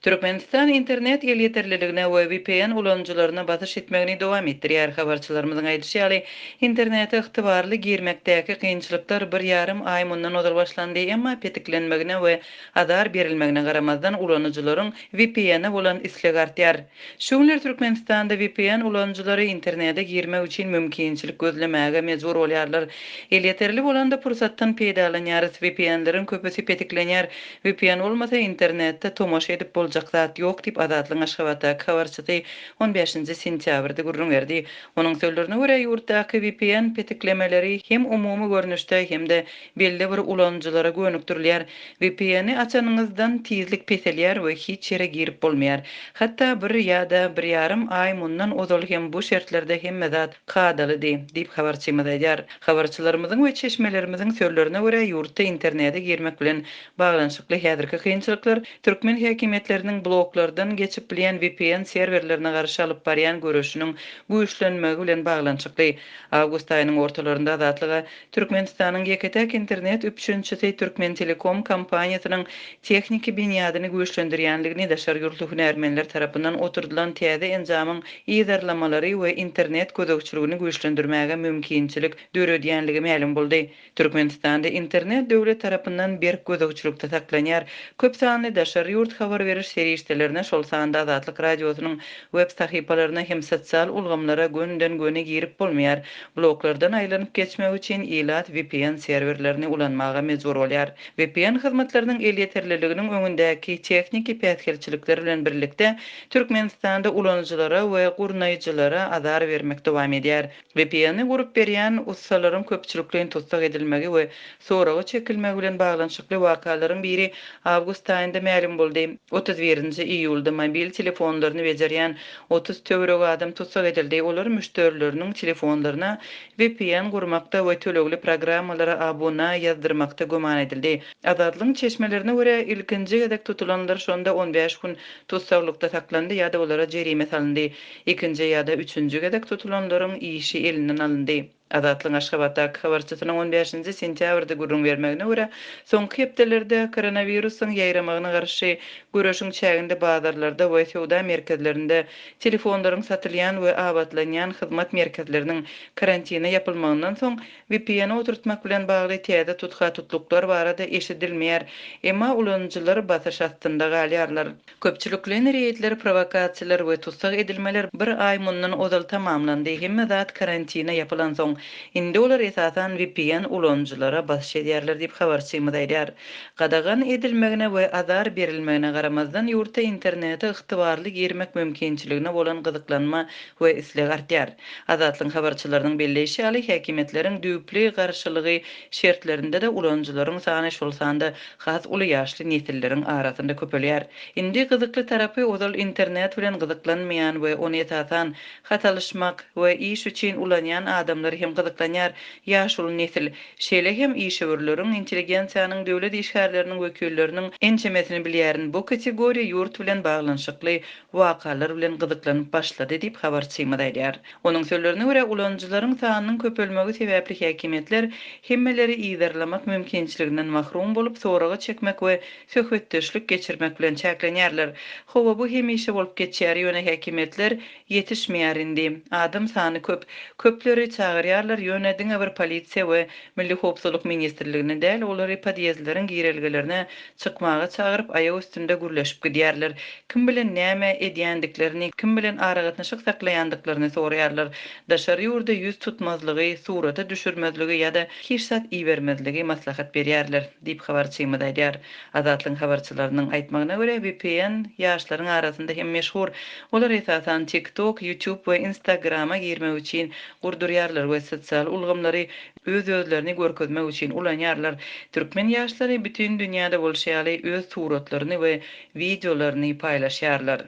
Türkmenistan internet elýeterliligine we vpn ulanyjylaryna basyş etmegini dowam etdirýär. Habarçylarymyzyň aýdyşy ýaly, internete ygtybarly girmekdäki kynçylyklar bir ýarym aý mundan ozal başlandy, emma petiklenmegine we azar berilmegine garamazdan, ulanyjylaryň VPN-e bolan islegi artýar. Şu günler Türkmenistanda vpn ulanyjylary internete girmek üçin mümkinçilik gözlemäge mejbur bolýarlar. Elýeterli bolanda pursatdan peýdalanýarys. VPN-leriň köpüsi petiklenýär. Vpn bolmasa internetde tomaşa edip boljak zat ýok diýip, Azatlygyň Aşgabatdaky habarçysy on bäşinji sentýabrda gürrüň berdi. Onuň sözlerine görä, ýurtdaky vpn petiklemeleri hem umumy görnüşde, hem-de belli bir ulanyjylara gönükdirilýär. VPN-i açanyňyzdan tizlik peselýär we hiç ýere girip bolmaýar. Hatda bir ýa-da bir ýarym aý mundan ozal hem bu şertlerde hemme zat kadalydy, diýip habarçymyz aýdýar. Habarçylarymyzyň we çeşmelerimiziň sözlerine görä, ýurtda internete girmek bilen baglanyşykly häzirki kynçylyklar türkmen häkimiýetleriniň bloklardan geçip bilýän VPN serwerlerine garşy alyp barýan göreşiniň güýçlenmegi bilen baglanyşykly. Awgust aýynyň ortalarynda Azatlyga Türkmenistanyň ýeke-täk internet üpjünçisi Türkmentelekom kompaniýasynyň tehniki binýadyny güýçlendirýändigini daşary ýurtly hünärmenler tarapyndan oturdylan täze enjamyň yzarlamalary we internet gözegçiligini güýçlendirmäge mümkinçilik döredýänligi mälim boldy. Türkmenistanda internet döwlet tarapyndan berk gözegçilikde saklanýar. Köp sanly daşary ýurt habar beriş serişdelerine, şol sanda Azatlyk Radiosynyň web sahypalaryna hem sosial ulgamlara gönüden-göni girip bolmaýar. Bloklardan aýlanyp geçmek üçin ilat vpn serwerlerini ulanmaga mejbur bolýar. Vpn hyzmatlarynyň elýeterliliginiň öňündäki tehniki päsgelçilikler bilen birlikde, Türkmenistanda ulanyjylara we gurnaýjylara azar bermek dowam edýär. VPN-i gurup berýän ussalaryň köpçülikleýin tussag edilmegi we soraga çekilmegi bilen baglanyşykly wakalaryň biri awgust aýynda mälim boldy. 31-nji iýulda mobil telefonlaryny bejerýän 30 töweregi adam tussag edildi. Olar müşderileriniň telefonlaryna vpn gurmakda we tölegli programmalara abuna ýazdyrmakda güman edildi. Azatlygyň çeşmelerine görä, ilkinji gezek tutulanlar şonda on bäş gün tussaglykda saklandy ýa-da olara jerime salyndy. Ikinji ýa-da üçünji gezek tutulanlaryň işi elinden alyndy. Azatlygyň Aşgabatdaky habarçysynyň on bäşinji sentýabrda gürrüň bermegine görä, soňky hepdelerde koronawirusyň ýaýramagyna garşy göreşiň çäginde bazarlarda we söwda merkezlerinde telefonlaryň satylýan we abatlanýan hyzmat merkezleriniň karantine ýapylmagyndan soň VPN oturtmak bilen bagly täze tutha-tutluklar barada eşidilmeýär, emma ulanyjylar basyş astynda galýarlar. Köpçülikleýin reýdler, prowokasiýalar we tussag edilmeler bir aý mundan ozal tamamlandy, hemme zat karantine ýapylansoň. Indi olar esasan vpn ulanyjylara basyş edýärler diýip, habarçymyz aýdýar. Gadagan edilmegine we azar berilmegine garamazdan, ýurtda internete ygtybarly girmek mümkinçiligine bolan gyzyklanma we isleg artýar. Azatlygyň habarçylarynyň belleýşi ýaly, häkimiýetleriň düýpli garşylygy şertlerinde-de ulanyjylaryň sany, şol sanda has uly ýaşly nesilleriň arasynda köpelýär. Indi gyzykly tarapy, ozal internet bilen gyzyklanmaýan we ony esasan hat alyşmak we iş üçin ulanýan adamlar hem gyzyklanýar, ýaşuly nesil, şeýle hem işewürleriň, intelligensiýanyň, döwlet işgärleriniň wekilleriniň ençemesini bilýärin, bu kategoriýa ýurt bilen baglanyşykly wakalar bilen gyzyklanyp başlady diýip, habarçymyz aýdýar. Onuň sözlerine görä, ulanyjylaryň sanynyň köpelmegi sebäpli häkimiýetler hemmeleri yzarlamak mümkinçiliginden mahrum bolup, soraga çekmek we söhbetdeşlik geçirmek bilen çäklenýärler. Hawa, bu hemişe bolup geçýär, ýöne häkimiýetler ýetişmeýär indi. Adam sany köp. Köpleri çagyrýarlar, ýöne diňe bir polisiýa we Milli howpsuzlyk ministrligini däl, olary podýezdleriň girelgelerine çykmaga çagyryp, aýak üstünde gürleşip gidýärler. Kim bilen näme edýändiklerini, kim bilen aragatnaşyk saklaýandyklaryny soraýarlar. Daşary ýurda ýüz tutmazlygy, surata düşürmezligi ýa-da hiç zat ibermezligi maslahat berýärler, diýip, habarçymyz aýdýar. Azatlygyň habarçylarynyň aýtmagyna görä, vpn ýaşlaryň arasynda hem meşhur. Olar esasan TikTok, YouTube we Instagrama girmek üçin gurdurýarlar we sosial ulgamlary öz-özlerini görkezmek üçin ulanýarlar. Türkmen ýaşlary bütin dünýäde bolşy ýaly öz suratlaryny we wideolaryny paýlaşýarlar.